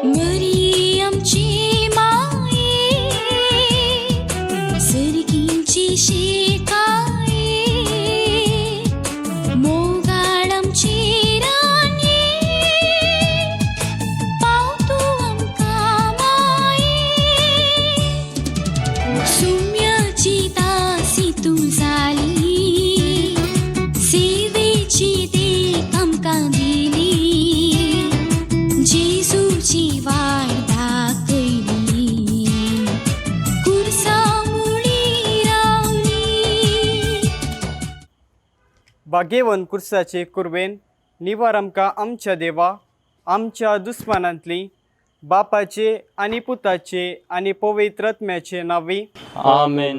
मरी आमची माये, सर्गींची शिकाये, मोगाळ आमची राणी, पाव तूं आमकां माये. सुम्याची दासी तूं जाली, सेवेची देख आमकां दिली, जेजूची वाट दाखयली, कुर्सा मुळी रावली. भाग्यवंत कुर्साचे कुर्बेन निवार आमकां आमच्या देवा आमच्या दुस्मानांतली, बापाचे आनी पुताचे आनी पवित्र आत्म्याचे नांवी. आमेन.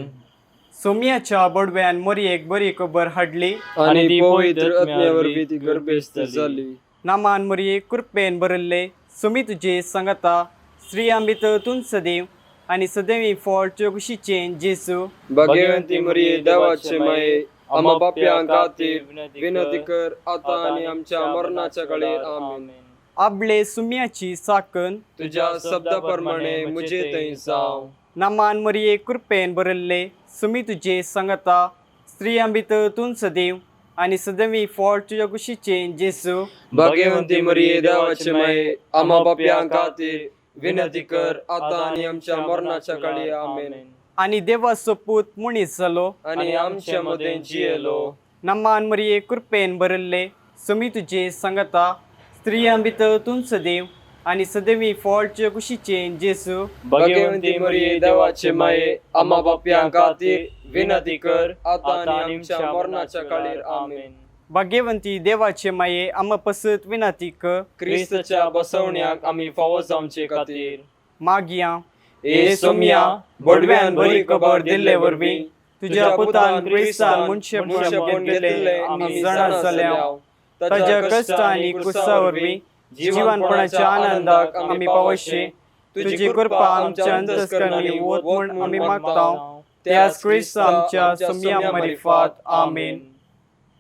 सोम्याच्या बडव्यान मोरयेक बरी खबर हाडली आनी ती पवित्र आत्म्या वरवीं ती गर्भेस्त जाली. नामान मोरये, कृपेन भरिल्ले, सुमी तुजे सांगाता, स्त्रियां भितर तूं सदैव आनी सदैवी फळ तुजे कुशीचें जेजू. भाग्यवंती मरिये, देवाचे माये, आम्हा पापयां खातीर विनंती कर, आता आणि आमच्या मरणाच्या काळी. आमेन. आबले सुम्याची साकन. तुझ्या शब्दाप्रमाणे मुझे थंय जावं. नामान मरिये, कृपेन भरिल्ले, सुमी तुजे सांगाता, स्त्रियां भितर तूं सदैव आनी सदैवी फळ तुज्या कुशीचें जेजू. भाग्यवंती मरिये, देवाचे माये, आम्हा पापयां खातीर विनंती कर, आता आणि आमच्या मरणाच्या काळी. आमेन. आनी देवाचो पूत मनीस जालो आणि आमच्या मध्ये जियेलो. नामान मरिये, कृपेन भरिल्ले, सुमी तुजे सांगाता, स्त्रियां भितर तूं सदैव आनी सदैवी फळ तुज्या कुशीचें जेजू. भाग्यवंती मरिये, देवाचे माये, आम्हा पापयां खातीर विनंती कर, आता आणि आमच्या मरणाच्या काळी. आमेन. भाग्यवंती देवाचे माये, आम्हा पसत विनंती कर क्रिस्तच्या बसवण्याक आम्ही फावो जावचे खातीर. मागया. ए सोम्या, बडव्यान बरी खबर दिल्ले वरवीं तुझ्या पुतान क्रिस्तान मनशेपण घेतिल्लें आमी जाणा जाल्या. ताज्या कश्ट आनी क्रुसा वरवीं जिवानपणाच्या आनंदाक आमी पावशी, तुजी कृपा आमच्या अंतस्करणी वत म्हूण आमी मागता, त्याच क्रिस्त आमच्या सोम्या मारिफात. आमेन.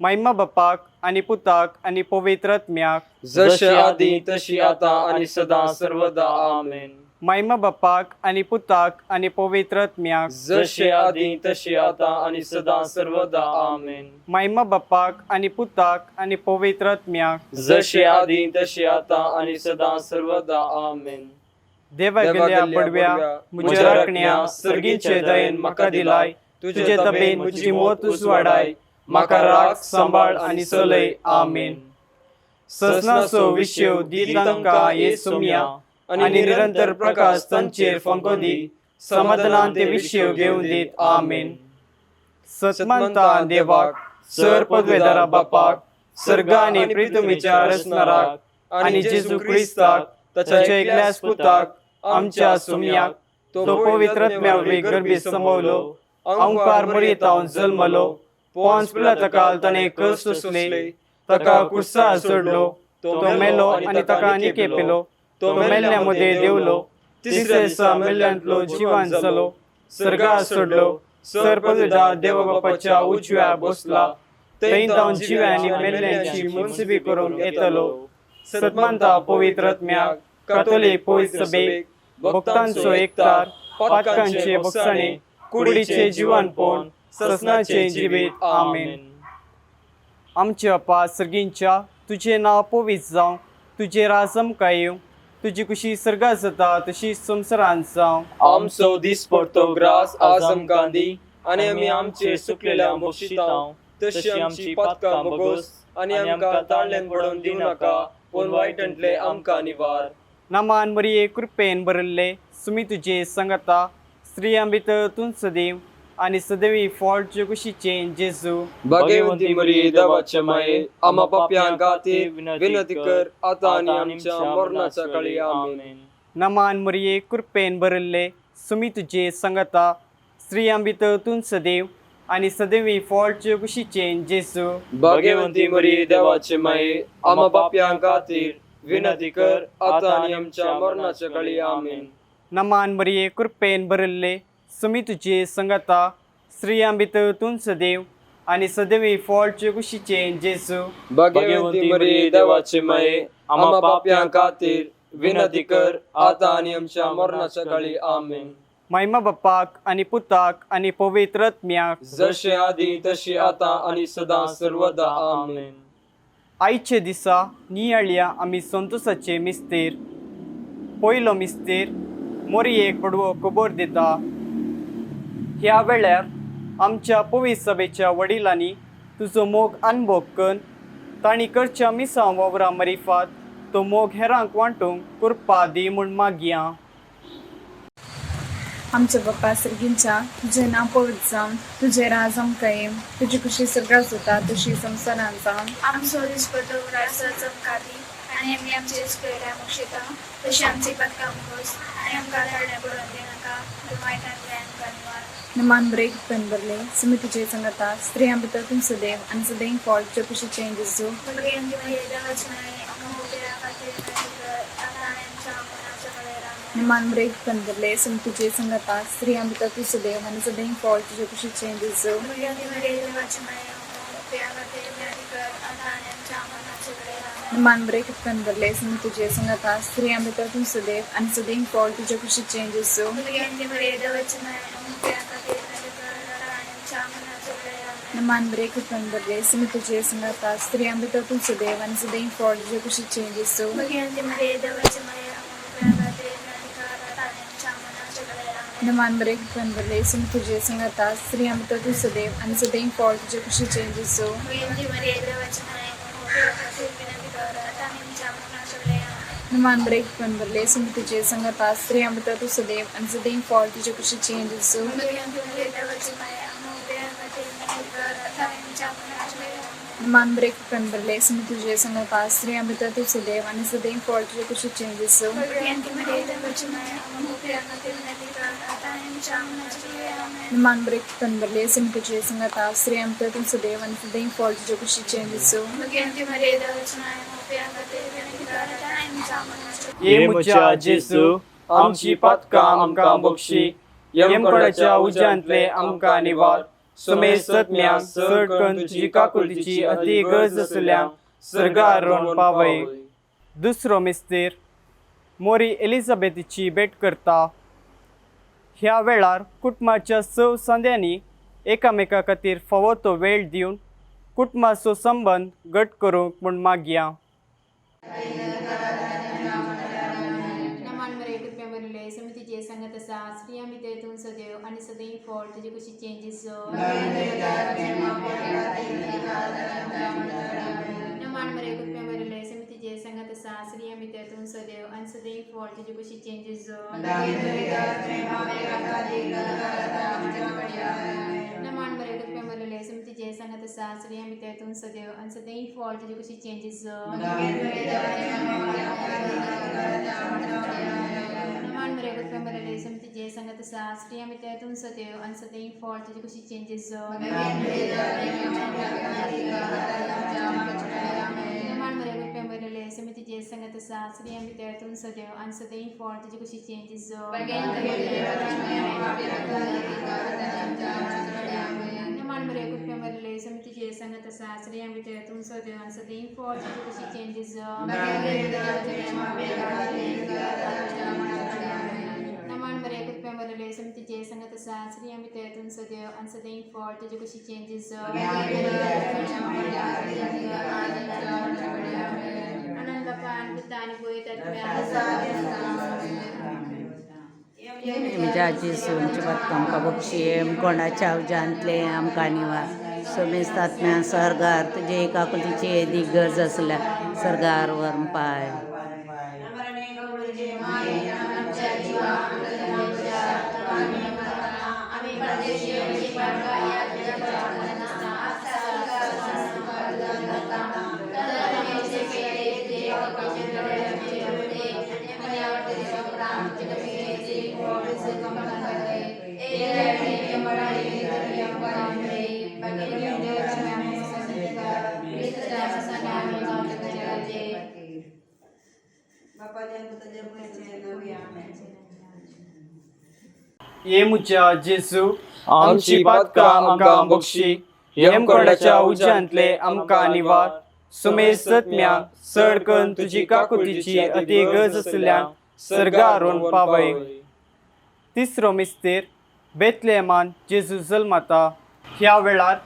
महिमा बापाक आनी पुताक आनी पवित्र आत्म्याक. जशी आदी तशी आता आणि सदा सर्वदा. आमेन. महिमा बापाक आनी पुताक आनी पवित्र आत्म्याक. जशी आदी तशी आता आणि सदा सर्वदा. आमेन. महिमा बापाक आनी पुताक आनी पवित्र आत्म्याक. जशी आदी तशी आता आणि सदा सर्वदा. आमेन. देवा गेल्या बडव्या, म्हज्या राखण्या, सर्गीचे दयेन म्हाका दिलाय, तुजे तबेन म्हजी मोत उजवाडाय, म्हाका राख, सांबाळ आनी चलय. आमेन. ससनाचो विशेव दी तांकां ये सोम्या, आनी निरंतर प्रकाश तांचेर फांको दी, समाधानान ते विशेव घेवन दीत. आमेन. सतमानता देवाक, सर पदवेदारा बापाक, सर्ग आनी प्रितुमीच्या रचणाराक, आनी जेजू क्रिस्ताक, ताच्या एकल्याच पुताक, आमच्या सुम्याक, तो पवित्र आत्म्या वरवीं गर्भी संभवलो, अंकार मरियेतावन जल्मलो, पोन्स पिलाताकाल ताणें कश्ट सोंसले, ताका कुर्सार सोडलो, तो मेलो आनी ताका निकेपेलो, तो मेल्ल्या मदें देंवलो, तिसऱ्या दिसा मेल्ल्यांतलो जिवान जालो, सर्गार सोडलो, सर पदवेदार देवा बापाच्या उजव्या बसला, थंय तावन जिव्या आनी मेल्ल्यांची मुन्सिबी करूंक येतलो. सतमानता पवित्र आत्म्याक, कातोलीक पवित्र सभेक, भक्तांचो एकतार, पातकांचे बक्षाणे, कुडीचे जिवानपण, ससनाचे जिवीत. आमेन. आमच्या बापा सर्गींच्या, तुजें नांव पवित्र जावं, तुजें राज आमकां येवं, तुजी कुशी सर्गात जाता तशी संवसारांत जावं. आमचो दिसपडतो ग्रास आज आमकां दी, आनी आमी आमचे सुकलेल्या बक्षितांव, तशी आमची पातकां भोगोस, आनी आमकां ताळल्यान पडोवन दिवं नाका, पूण वायटांतले आमकां निवार. नामान मरिये, कृपेन भरिल्ले, सुमी तुजे सांगाता, स्त्रियां भितर तूं सदैव आनी सदैवी फळ तुजे कुशीचें जेजू. भाग्यवंती मरिये, देवाचे माये, आम्हा पापयां खातीर विनंती कर, आता आणि आमच्या मरणाच्या काळी. आमेन. नामान मरिये, कृपेन भरिल्ले, सुमी तुजे सांगाता, स्त्रियां भितर तूं सदैव आनी सदैवी फळ तुजे कुशीचें जेजू. भाग्यवंती मरिये, देवाचे माये, आम्हा पापयां खातीर विनंती कर, आता आणि आमच्या मरणाच्या काळी. आमेन. नामान मरिये, कृपेन भरिल्ले, सुमी तुजे सांगाता, स्त्रियां भितर तूं सदैव आनी सदैवी फळ तुजे कुशीचें जेजू. भाग्यवंती मरिये, देवाचे माये, आम्हा पापयां खातीर विनंती कर आता आनी आमच्या मरणाच्या काळी. आमेन. महिमा बाप्पाक आनी पुताक आनी पवित्र आत्म्याक, जशे आदी तशी आता आनी सदा सर्वदा. आमेन. आयचे दिसा नियाळया आमी संतोसाचे मिस्तेर. पयलो मिस्तेर मोरयेक बडवो खबर दिता. ह्या वेळार आमच्या पवित्र सभेच्या वडिलांनी तुजो मोग अनभोग करून तांणी करच्या मिसां वावरा मरिफात तो मोग हेरांक वांटूंक कृपा दी म्हूण मागया. आमच्या बाप्पा सर्गींच्या, तुझे नांव पवित्र जावन, तुझे राज आमकां येवं, तुजी खुशी सगळ्याक जाता तशी संवसारांत जावन. आमचो दिसपटो ग्रास आमकां दी आनी आमी आमचे चुकयल्या बक्षिता तशी आमची पदकां मुगोस आनी आमकां धाडण्या पडोवन दिनाका, पूण वायटांतल्यान आमकां निवार. नमान ब्रेक पेन भरले, सुमी तुझे संगता, स्त्रियां भितर तूं सदैव आनी सदैव फळ तुज्या कुशीचें जेजू. भुरग्यांची मागीर देवाची माये आमकां उपयोगा खातीर विनंती कर आता आनी आमच्या मरणाच्या वेळार. आमेन. नमान ब्रेक पेन भरले, सुमी तुझे संगता, स्त्रियां भितर तूं सदैव आनी सदैव फळ तुज्या कुशीचें जेजू. भुरग्यांची मागीर देवाची माये आमकां उपयोगा खातीर विनंती कर आता आनी आमच्या मरणाच्या वेळार. आमेन. नमान ब्रेक पेन भरले, सुमी तुझे संगता, स्त्रियां भितर तूं सदैव आनी सदैव फळ तुज्या कुशीचें जेजू. भुरग्यांची मागीर देवाची माये आमकां उपयोगा खातीर विनंती कर आता आनी आमच्या मरणाच्या वेळार. आमेन. नमान ब्रेक पेन भरले, सुमी तुझे संगता, स्त्रियां भितर तूं सदैव आनी सदैव फळ तुज्या कुशीचें जेजू. भुरग्यांची मागीर देवाची माये आमकां उपयोगा खातीर विनंती कर आता आनी आमच्या मरणाच्या वेळार. आमेन. नमान ब्रेक पेन भरले, सुमी तुझे संगता, स्त्रियां भितर तूं सदैव आनी सदैव फळ तुज्या कुशीचें जेजू. भुरग्यांची मागीर देवाची माये आमकां उपयोगा खातीर विनंती कर आता आनी आमच्या मरणाच्या वेळार. आमेन. नमान ब्रेक पेन भरले, सुमी तुझे संगता, स्त्रियां भितर तूं सदैव आनी सदैव फळ तुज्या कुशीचें जेजू. भुरग्यांची मागीर देवाची माये आमकां उपयोगा खातीर विनंती कर आता आनी आमच्या मरणाच्या वेळार. आमेन. नमान ब्रेक पेन भरले, सुमी तुझे संगता, स्त्रियां भितर तूं सदैव आनी सदैव फळ तुज्या कुशीचें जेजू. भुरग्यांची मागीर देवाची माये आमकां उपयोगा खातीर विनंती कर आता आनी आमच्या मरणाच्या वेळार. आमेन. नमान ब्रेक पेन भरले, सुमी तुझे संगता, स्त्रियां भितर तूं सदैव आनी सदैव फळ तुज्या कुशीचें जेजू. भुरग्यांची मागीर देवाची माये आमकां उपयोगा खातीर विनंती कर आता आनी आमच्या मरणाच्या हे म्हज्या जेजू, आमची पातकां आमकां बक्षी, यमकोडाच्या उज्यांतले आमकां निवार, सुमेसत्म्या चड करून तुजी काकुळटीची अती गरज आसल्या सर्गार रोवन पावय. दुसरो मिस्तेर मोरी एलिझाबेथीची भेट करता. ह्या वेळार कुटुंबाच्या स संद्यांनी एकामेका खातीर फावो तो वेळ दिवन कुटुंबाचो संबंद घट करूंक म्हूण मागया. नमान मरे कृपया भरले, समितीचे संगत आसा, स्त्रियां भितर तूं सदैव आनी सदैव फळ तुजे कुशीचें जेजू. नमान मरे कृपया भरले, समितीचे संगत आसा, स्त्रियां भितर तूं सदैव आनी सदैव फळ तुजे कुशीचें जेजू. नमान मरे कृपया भरले, समितीचे संगत आसा, स्त्रियां भितर तूं सदैव आनी सदैव फळ तुजे कुशीचें जेजू. नमान मरे कृपया भरले, समितीचे संगत आसा, स्त्रियां भितर तूं सदैव आनी सदैव फळ तुजे कुशीचें जेजू. नमान मरे कृपया भरले, समितीचे संगत आसा, स्त्रियां भितर तूं सदैव आनी सदैव फळ तुजे कुशीचें जेजू. नमान मरे कृपया भरले, समितीचे संगत आसा, स्त्रियां भितर तूं सदैव आनी सदैव फळ तुजे कुशीचें जेजू. नमान मरे कृपया भरले, समितीचे संगत आसा, स्त्रियां भितर तूं सदैव आनी सदैव फळ तुजे कुशीचें जेजू. आनंद बापा आनी पुता आनी पवित्र आत्म्या. म्हज्या जेजू, आमच्या पातकां आमकां बक्षी, कोणाच्या उज्यांतले आमकां निवार, समेस्त आत्म्या सर्गार तुजे काकुळटीची येदी गरज आसल्या सर्गार व्हरून पाय. हे म्हज्या जेजू, आमची पातकां आमकां बक्षी, यमकोडाच्या उज्यांतले आमकां निवार, सुमेस्तम्या चड करून तुजी काकुतीची अती गरज आसल्या सर्गारून पावय. तिसरो मिस्तेर बेतलेमान जेजू जल्मता. ह्या वेळार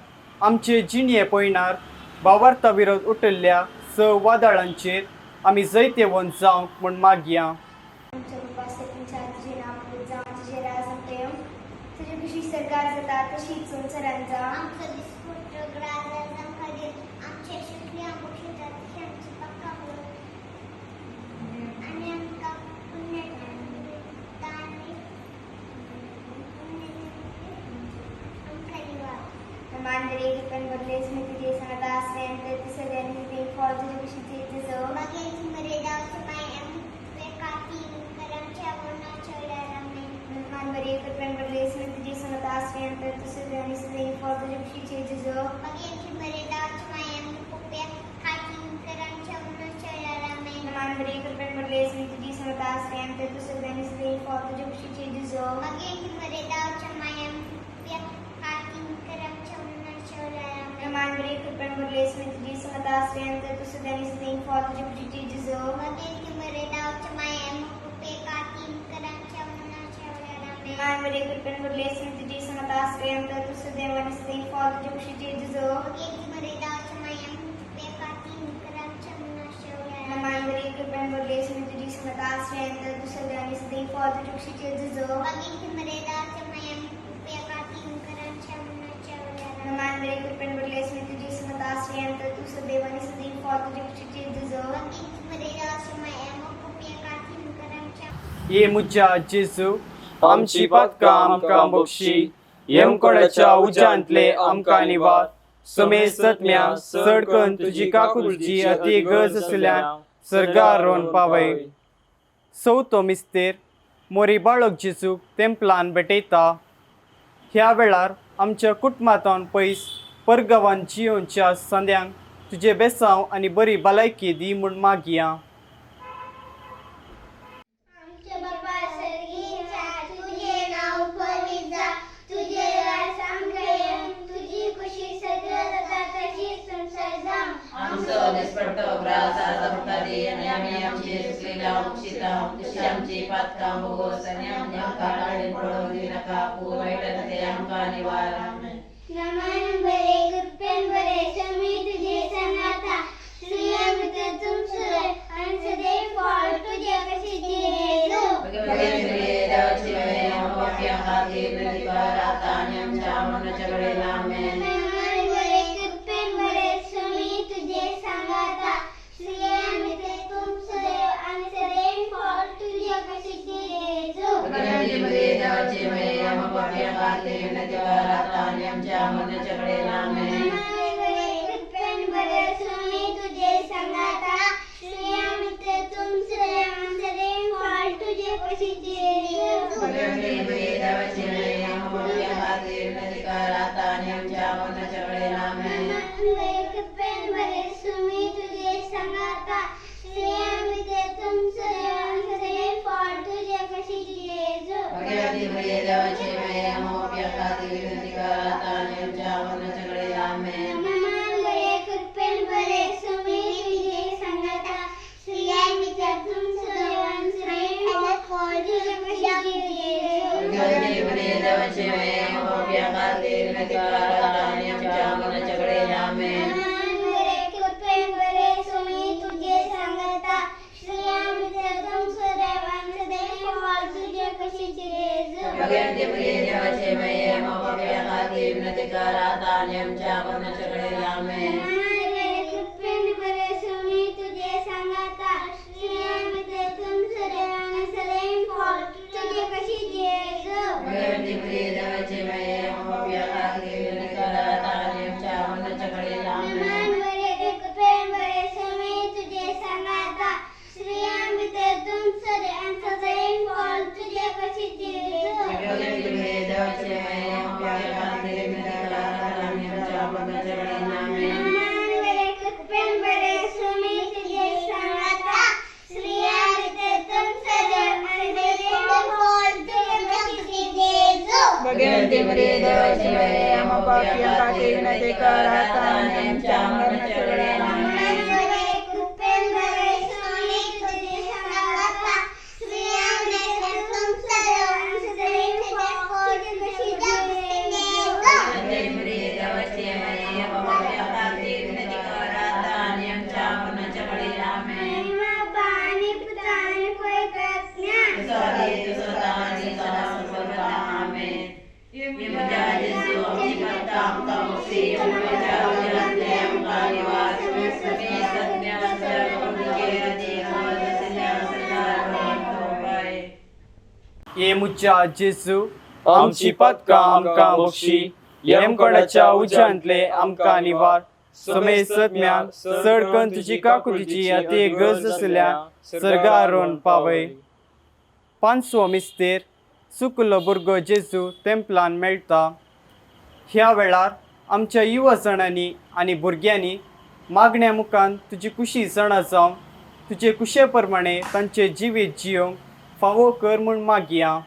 आमचे जिणये पयणार बावार्ता विरोध उठिल्ल्या स वादळांचेर आमी जैतेवंत जावंक म्हूण मागया. आमच्या बापा सर्गीच्या तुजें नांव पवित्र जावं, तुजें राज आमकां येवं, तुजी खुशी सर्गार जाता तशीच संवसारांत जावं. आमचो दिसपट्टो ग्रास आज आमकां दी, आमचे सुकली आमकां शिता तशी आमची पक्का आनी आमकां आमकां निवार. मान बरे कृपेन भरलेस मी तुजे सांगता आसलें तर सगळ्यांनी ते फळ तुजे कुशीचे जेजू. बागेची मरे जावचे माय आमी काती आमच्या मरणाच्या वेळार आमेन. मान बरे कृपेन भरलेस मी तुजे सांगता आसलें तर सगळ्यांनी ते फळ तुजे कुशीचे जेजू. बागेची मरे जावचे माय आमी पोप्या काती आमच्या मरणाच्या वेळार आमेन. मान बरे कृपेन भरलेस मी तुजी सांगता आसलें तर सगळ्यांनी ते फळ तुजे कुशीचे जेजू. बागेची मरे जावचे माय आमी पोप्या काती आमच्या मरणाच्या वेळार आमेन. मान बरे कृपेन भरलेस मी तुजी सांगता आसलें तर सगळ्यांनी ते फळ तुजे कुशीचे जेजू. बागेची मरे जावचे माय आमी पोप्या काती आमच्या मरणाच्या वेळार आमेन. मान बरे कृपेन भरलेस मी तुजी सांगता आसलें तर सदैवानी सदैव फळ तुजे कुशीचे जेजू. बागेची मरे जावचे माय आमी पोप्या काती आमच्या मरणाच्या वेळार आमेन. मान बरे कृपेन भरलेस मी तुजी सांगता आसलें तर सदैवानी सदैव फळ तुजे कुशीचे जेजू. बागेची मरे जावचे माय आमी पोप्या काती आमच्या मरणाच्या वेळार आमेन. मान बरे कृपेन भरलेस मी तुजी सांगता आसलें तर सदैवानी सदैव फळ तुजे कुशीचे जेजू. बागेची मरे जावचे माय आमी पोप्या काती आमच्या ये मुज्या जेजू, आमची पातकां आमकां बक्षी, येमकोड्याच्या उज्यांतले आमकां निवार, समेस्तम्या चड करून तुजी काकुलची अती गरज आसल्यान सर्गारून पावय. चवथो मिस्तेर मोरी बाळक जेजूक तेंपलान भेटयता. ह्या वेळार आमच्या कुटुंबांत पयस परगांवान जियोवच्या संद्यांक तुजें बेसांव आनी बरी भलायकी दी म्हूण मागया. आमच्या बापा सर्गीच्या तुझे नाव पवित्र जावं, तुझे राज आमकां येवं, तुजी खुशी सगळं जाता तशीच संवसार जावं. आमचो दिसपट्टो ग्रास आज आमकां दी आनी आमी आमचे चुकलेल्या बक्षितांव तशी आमची पातकां भोगोस आनी आमकां ताळेन पडोवंक दिनाका, पूण वायटांतले आमकां निवार. आमेन. नमन बरे कृपेन बरे स्वामी तुझे सांगाता, स्त्रियां भितर तूं सुरय आनी सदैव फळ तुजे कशी जेजू. भगवती देवाची माये, आमकां पापयां खातीर विनंती कर आतां आनी आमच्या मरणाच्या वेळेला. आमेन. नमन बरे कृपेन बरे स्वामी तुझे सांगाता, स्त्रियां भितर तूं सुरय आनी सदैव फळ तुजे कशी जेजू. भगवती देवाची माये, आमकां पापयां खातीर विनंती कर आतां आनी आमच्या मरणाच्या वेळेला. आमेन. कृपेन बरे स्वामी तुझे सांगाता, स्त्रियां भितर तूं सुरय आनी सदैव फळ तुजे कशी जेजू. भगवती देवाची माये, आमकां पापयां खातीर विनंती कर आतां आनी आमच्या मरणाच्या वेळेला. आमेन. कृपेन बरे स्वामी तुझे सांगाता, स्त्रियां भितर तूं सुरय आनी सदैव फळ तुजे कशी जेजू. भगवती देवाची माये, आमकां पापयां खातीर विनंती कर आतां आनी आमच्या मरणाच्या वेळेला. आमेन. बरे कृपेन बरे स्वामी तुझे सांगाता, स्त्रियां भितर तूं सुरय आनी सदैव फळ तुजे कशी जेजू. भगवती देवाची माये, आमकां पापयां खातीर विनंती कर आतां आनी आमच्या मरणाच्या वेळेला. आमेन. बरे कृपेन बरे स्वामी तुझे सांगाता, स्त्रियां भितर तूं सुरय आनी सदैव फळ तुजे कशी जेजू. भगवती देवाची माये, आमकां पापयां खातीर विनंती कर आतां आनी आमच्या मरणाच्या वेळेला. आमेन. कृपेन बरे स्वामी तुझे सांगाता, स्त्रियां भितर तूं सुरय आनी सदैव फळ तुजे कशी जेजू. भगवती देवाची माये, आमकां पापयां खातीर विनंती कर आतां आनी आमच्या मरणाच्या वेळेला. आमेन. बरे कृपेन बरे स्वामी तुझे सांगाता, स्त्रियां भितर तूं सुरय आनी सदैव फळ तुजे कशी जेजू. भगवती देवाची माये, आमकां पापयां खातीर विनंती कर आतां आनी आमच्या मरणाच्या वेळेला. आमेन. बरे कृपेन बरे स्वामी तुझे सांगाता, स्त्रियां भितर तूं सुरय आनी सदैव फळ तुजे कशी जेजू. भगवती देवाची माये, आमकां पापयां खातीर विनंती कर आतां आनी आमच्या मरणाच्या वेळेला. आमेन. तसो आदी तसो आतां आनी सदां सर्वदा आमेन. हे म्हज्या जेजू, आमची पातकां आमकां बक्षी, यमकोंडाच्या उज्यांतले आमकां निवार, समेस्त आत्म्या सर्गाचे गरज आशिल्ल्या सर्गार पावय. हे मुच्या जेजू, आमची पातकां आमकां बक्षी, यमकोंडाच्या उज्यांतले आमकां निवार, समेस्तज्ञान चड करून तुजी काकुळटीची अति गरज आसल्या सर्गारोन पावय. पांचवो मिस्तेर, सुकलो भुरगो जेजू तेंपलान मेळटा. ह्या वेळार आमच्या युवा जाणांनी आनी भुरग्यांनी मागण्या मुखान तुजी कुशी जाणा जावन तुजे कुशे प्रमाणे तांचे जिवीत जियोंक फावो कर म्हूण मागया.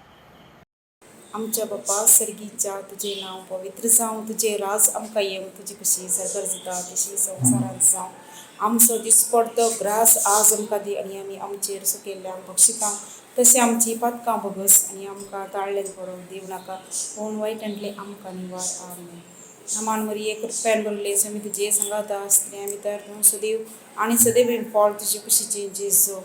आमच्या बापा सर्गीच्या, तुजें नांव पवित्र जावं, तुजें राज आमकां येवं, तुजी खुशी सर्गार जाता तशी संवसारांत जावं. आमचो दिसपडतो ग्रास आज आमकां दी आनी आमी आमचेर सुकिल्ल्यांक बक्षिता तशें आमची पातकां भोगस आनी आमकां ताळ्ळेन पडोवंक दिवं नाका, पूण वायटांतलें आमकां निवार. आमेन. नमान मरिये, कृपेन भरले, स्वामी तुजे सांगाता, स्त्रियां भितर तूं सदैव आनी सदैव फळ तुजे कुशीचे जेजू.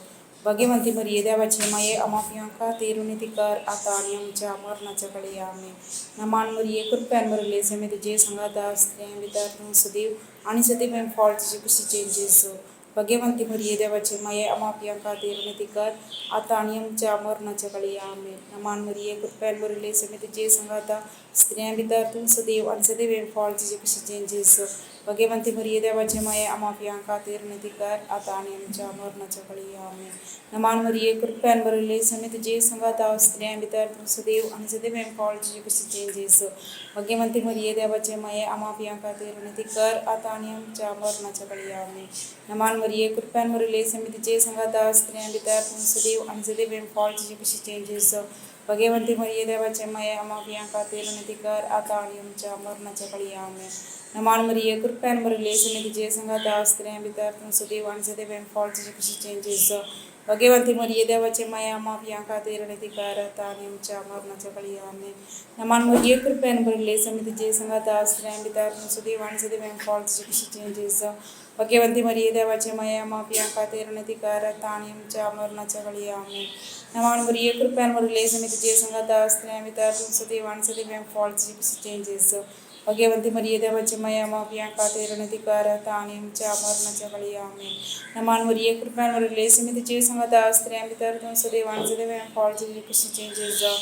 भाग्यवंती मरिये, देवाची माये, आमा पाप्यां खातीर विनंती कर आता आनी आमच्या मरणाच्या घडये. आमेन. नमान मरिये, कृपेन भरले, स्वामी तुजे सांगाता, स्त्रियां भितर तूं सदैव आनी सदैव फळ तुजे कुशीचे जेजू. भाग्यवंती मरिये, देवाची माये, आमा पाप्यां खातीर विनंती कर आता आनी आमच्या मरणाच्या घडये. आमेन. नमान मरिये, कृपेन भरले, स्वामी तुजे सांगाता, स्त्रियां भितर तूं सदैव आनी सदैव फळ तुजे कुशीचे जेजू. भाग्यवंती मरिये, देवाची माये, आमा पाप्यां खातीर विनंती कर आता आनी आमच्या मरणाच्या घडये. आमेन. नमान मरिये, कृपेन भरले, स्वामी तुजे सांगाता, स्त्रियां भितर तूं सदैव आनी सदैव फळ तुजे कुशीचे जेजू. भाग्यवंती मरिये, देवाचे माये, आमा पाप्यां खातीर विनंती कर आता आनी आमच्या मरणाच्या घडये. आमेन. नमान मरिये, कृपेन भरले, स्वामी तुजे सांगाता, स्त्रियां भितर तूं सदैव आनी सदैव फळ तुजे कुशीचे जेजू. भाग्यवंती मरिये, देवाचे माये, आमा पाप्यां खातीर विनंती कर आता आनी आमच्या मरणाच्या घडये. आमेन. नमान मरिये, कृपेन भरले, स्वामी तुजे सांगाता, स्त्रियां भितर तूं सदैव आनी सदैव फळ तुजे कुशीचे जेजू. भाग्यवंती मरिये, देवाचे माये, आमा पाप्यां खातीर विनंती कर आता आनी आमच्या मरणाच्या घडये. आमेन. नमान मरिये, कृपेन भरले, स्वामी तुजे सांगाता, स्त्रियां भितर तूं सदैव आनी सदैव फळ तुजे कुशीचे जेजू. भाग्यवंती मरिये, देवाचे माये, आमा पाप्यां खातीर विनंती कर आता आनी आमच्या मरणाच्या घडये. आमेन. नमान मरिये, कृपेन भरले, स्वामी तुजे सांगाता, स्त्रियां भितर तूं सदैव आनी सदैव फळ तुजे कुशीचे जेजू. भाग्यवंती मरिये, देवाचे माये, आमा पाप्यां खातीर विनंती कर आता आनी आमच्या मरणाच्या घडये. आमेन. नमान मरिये, कृपेन भरले, स्वामी तुजे सांगाता, स्त्रियां भितर तूं सदैव आनी सदैव फळ तुजे कुशीचे जेजू.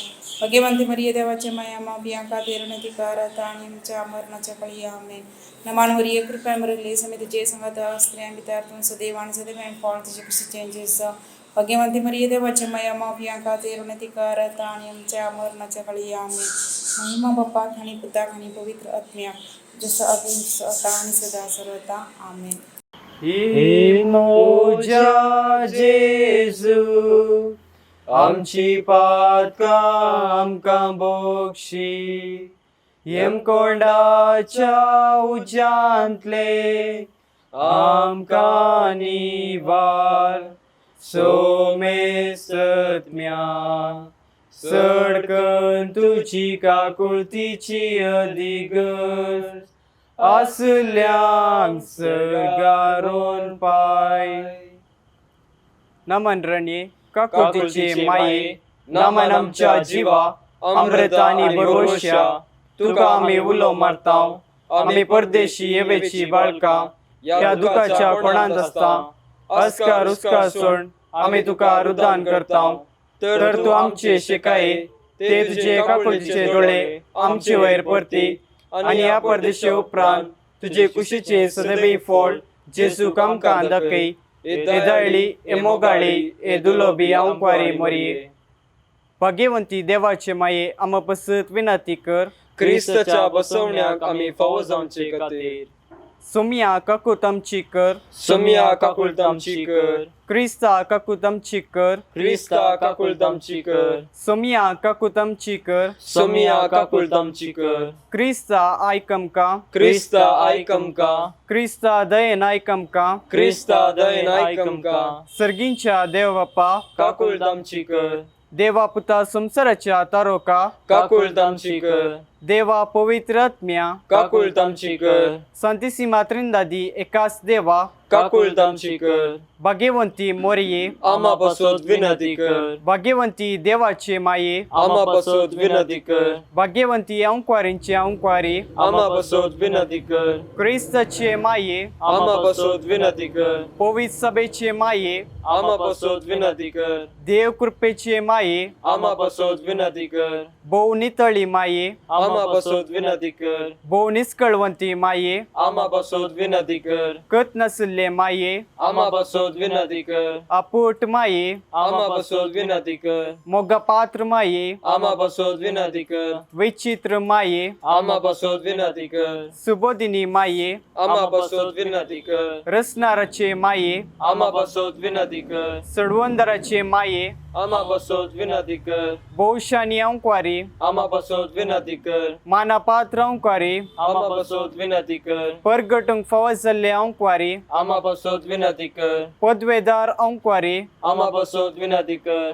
भाग्यवंती मरिये, देवाचे माये, आमा पाप्यां खातीर विनंती कर आता आनी आमच्या मरणाच्या घडये. आमेन. नमान मरिये, कृपेन भरले, स्वामी तुजे सांगाता, स्त्रियां भितर तूं सदैव आनी सदैव फळ तुजे कुशीचे जेजू. भाग्यवंती मरिये, देवाचे माये, आमा पाप्यां खातीर विनंती कर आता आनी आमच्या मरणाच्या घडये. आमेन. महिमा बापाक आणि पुताक आणि पवित्र आत्म्याक, जसो आदीं तसो आता आणि सदा सर्वदा. आमेन. हे म्हज्या जेजू, आमची पातकां आमकां बक्षी, यमकोंडाच्या उज्यांतले आमकां निवार, सोमेसत्म्या चड करून तुजी काकुळतीची अदिगज आसल्यांक सर्गारोन पाय. नमन रणये काकुळतीचे माये, नमन आमच्या जिवा, अमृत आनी भरवश्या, तुका आमी उलो मारता. आमी परदेशी येवेची बाळकां ह्या दुखाच्या कोणांत आसता. अस्कार उस्कार सोड आमी तुका रुदान करता, तर तूं आमचे शिकाये ते तुजे काकुळतीचे दोळे आमचे वयर परती आनी ह्या परदेशे उपरांत तुजे कुशीचे सदैव फळ जेजूक आमकां दाखय. ए दयाळी, ए मोगाळी, ए दुलोबी आंकवारी मरिये, भाग्यवंती देवाचे माये, आमा पसत विनंती कर. क्रिस्ताच्या बसवण्याक आमी फावो जावचे खातीर. सोमिया, काकूत आमची कर. सोमिया, काकुळत आमची कर. क्रिस्ता, काकूत आमची कर. क्रिस्ता, काकुळत आमची कर. सोमिया, काकूत आमची कर. सोमिया, काकुळत आमची कर. क्रिस्ता, आयक आमकां. क्रिस्ता, आयक आमकां. क्रिस्ता, दयेन आयक आमकां. क्रिस्ता, दयेन आयक आमकां. सर्गींच्या देव बापा, काकुळत आमची कर. देवा पुता, संवसाराच्या तारोका, काकुळत आमची कर. देवा पवित्र आत्म्या काकुळट आमची कर. संतिसी त्रिंदादी एकाच देवा काकुळट आमची कर. भाग्यवंती मोरये आमा पासत विनंती कर. भाग्यवंती देवाचे माये आमा पासत विनंती कर. भाग्यवंती अंकवारींचे अंकवारी आमा पासत विनंती कर. क्रिस्ताचे माये आमा पासत विनंती कर. पवित्र सभेचे माये आमा पासत विनंती कर. देव कृपेचे माये आमा पासत विनंती कर. भोव नितळी माये आमा पासत विनंती कर. भोव निस्कळवंती माये आमा पासत विनंती कर. कत नाशिल्ले माये आमा पासत विनंती कर. आपोट माये आमा पासत विनंती कर. मोगपात्र माये आमा पासत विनंती कर. विचित्र माये आमा पासत विनंती कर. सुबोधिनी माये आमा पासत विनंती कर. रसनाराचे माये आमा पासत विनंती कर. सडवंदराचे माये आमा पासत विनंती कर. भोवशानी अंकवारी आमा पासत विनंती कर. मानापात्र अंकवारी आमा पासत विनंती कर. परगटूंक फावो जाल्ले अंकवारी आमा पासत विनंती कर. पदवेदार अंकवारी आमा पासत विनंती कर.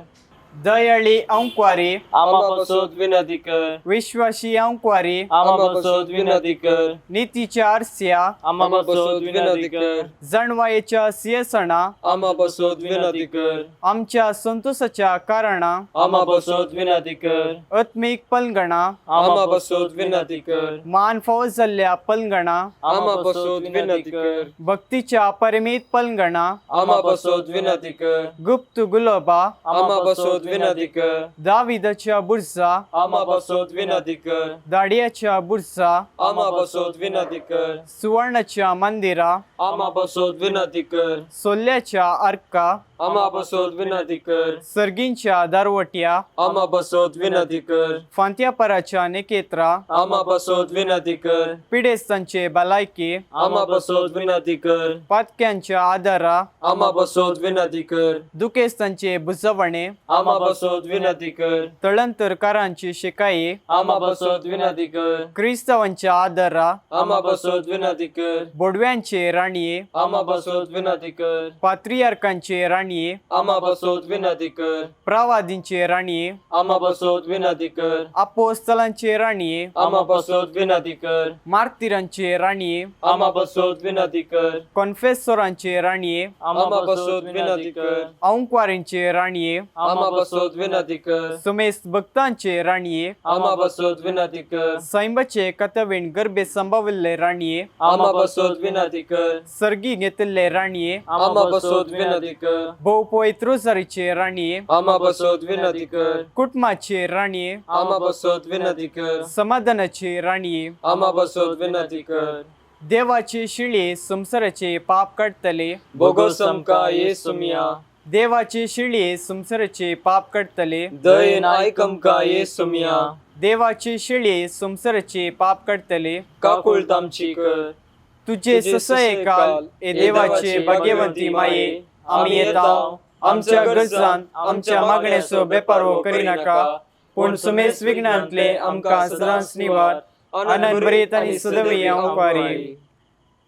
दयाळी अंकवारी आमा पासत विनंती कर. विश्वासी अंकवारी आमा पासत विनंती कर. नितीच्या आरस्या आमा पासत विनंती कर. जाणवायेच्या सियसणा आमा पासत विनंती कर. आमच्या संतोषाच्या कारणा आमा पासत विनंती कर. आत्मीक पलगणा आमा पासत विनंती कर. मान फावो जाल्ल्या पलगणा आमा पासत विनंती कर. भक्तीच्या परिमित पलगणा आमा पासत विनंती कर. गुप्त गुलोबा आमा पासत विनंती कर. दाविदाच्या बुरसा आमा पासत विनंती कर. दाडियाच्या बुरसा आमा पासत विनंती कर. सुवर्णाच्या मंदिरा आमा पासत विनंती कर. सोल्ल्याच्या अर्का आमा पासत विनंती कर. सर्गींच्या दारवट्या आमा पासत विनंती कर. फांत्यापराच्या निकेत्रा आमा पासत विनंती कर. पिडेस्तांचे भलायकी आमा पासत विनंती कर. पातक्यांच्या आदारा आमा पासत विनंती कर. दुखेस्तांचे बुजवणे आमा पासत विनंती कर. तळंतरकारांची शिकाई आमा पासत विनंती कर. क्रिस्तावांच्या आदरा आमा पासत विनंती कर. बोडव्यांचे राणये आमा पासत विनंती कर. पात्रियार्कांचे राणये आमा पासत विनंती कर. प्रवादींचे राणये आमा पासत विनंती कर. अपोस्तलांचे राणये आमा पासत विनंती कर. मार्तिरांचे राणये आमा पासत विनंती कर. कॉन्फेसोरांचे राणये आमा पासत विनंती कर. अंकवारींचे राणये आमा पासत विनंती कर. सुमेस्त भक्तांचे राणये आमा पासत विनंती कर. सैंबाचे कथवीण गर्भे संभाविल्ले राणये आमा पासत विनंती कर. सर्गी घेतिल्ले राणये आमा पासत विनंती कर. भोव पवित्र रोजारीचे राणये आमा पासत विनंती कर. कुटुंबाचे राणये आमा पासत विनंती कर. समाधानाचे राणये आमा पासत विनंती कर. देवाचे शिळे संसाराचे पाप काडटले बोगोस आमकां येसुमिया. देवाचे शिळे संसाराचे पाप काडटले दयेन आयक आमकां येसुमिया. देवाचे शिळे संसाराचे पाप काडटले काकुळट आमची कर. तुझे ससयकाल ए देवाचे भाग्यवंती माये आमी येता आमच्या गरजान आमच्या मागण्याचो बेपारवो करिनाका पूण सुमेस विघ्नांतले आमकां सदांच निवार आनंद बरीत आनी सदवी अंकवारी.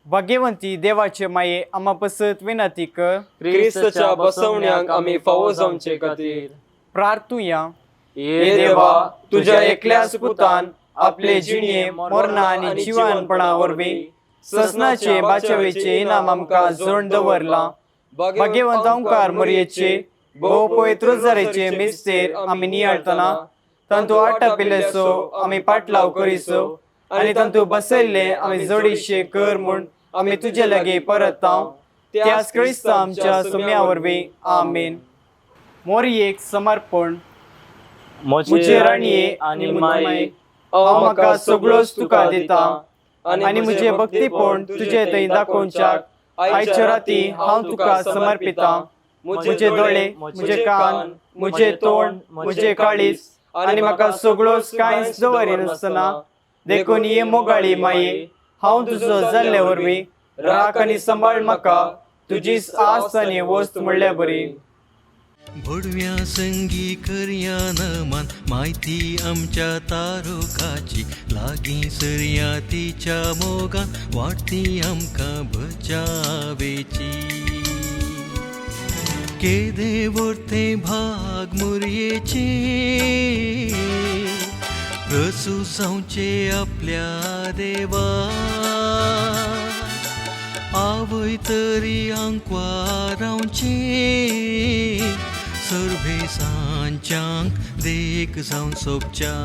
भाग्यवंती देवाचे माये आमा पसत विनंती कर. क्रिस्तच्या बसवण्याक आमी फावो जावचे खातीर प्रार्थुया. हे देवा, तुझ्या एकल्याच पुतान आपले जिणये मरणा आनी जिवानपणा वरवीं ससनाचे बाचवेचे इनाम आमकां जोड दवरलां. भाग्यवंत ओंकार मोरयेचे भोव पवित्र रोजारीचे मिस्तेर आमी नियाळतना तांतू आटापिल्लेसो आमी पाटलाव करिसो आनी तांतू बसयल्ले आमी जोडीशे कर म्हूण आमी तुजे लागीं परतांव त्याच क्रिस्ता आमच्या सुम्या वरवीं. आमेन. मोरयेक समर्पण. म्हजे राणये आनी माये, हांव म्हाका सगळोच तुका दिता आनी म्हजें भक्तीपण तुजे थंय दाखोवच्याक आयच्या राती हांव तुका समर्पिता. म्हजे दोळे, म्हजे कान, म्हजें तोंड, म्हजें काळीज आनी म्हाका सगळोच कांयच दवरिनासतना देखून ये मोगाळी माये, हांव तुजो जाल्ले वरवीं राख आनी सांबाळ म्हाका तुजीच आस आनी वस्त म्हणल्या बरी. भोडव्या संगी करया नमान माहिती आमच्या तारुकाची लागीं सरया तिच्या मोगान वाडती आमकां बचावेची. केदे वर्ते भाग मुरयेचे रसू जावचे आपल्या देवा आवय तरी आंकवा रावचें सर्वेसांच्यांक देख जावन सोबच्या.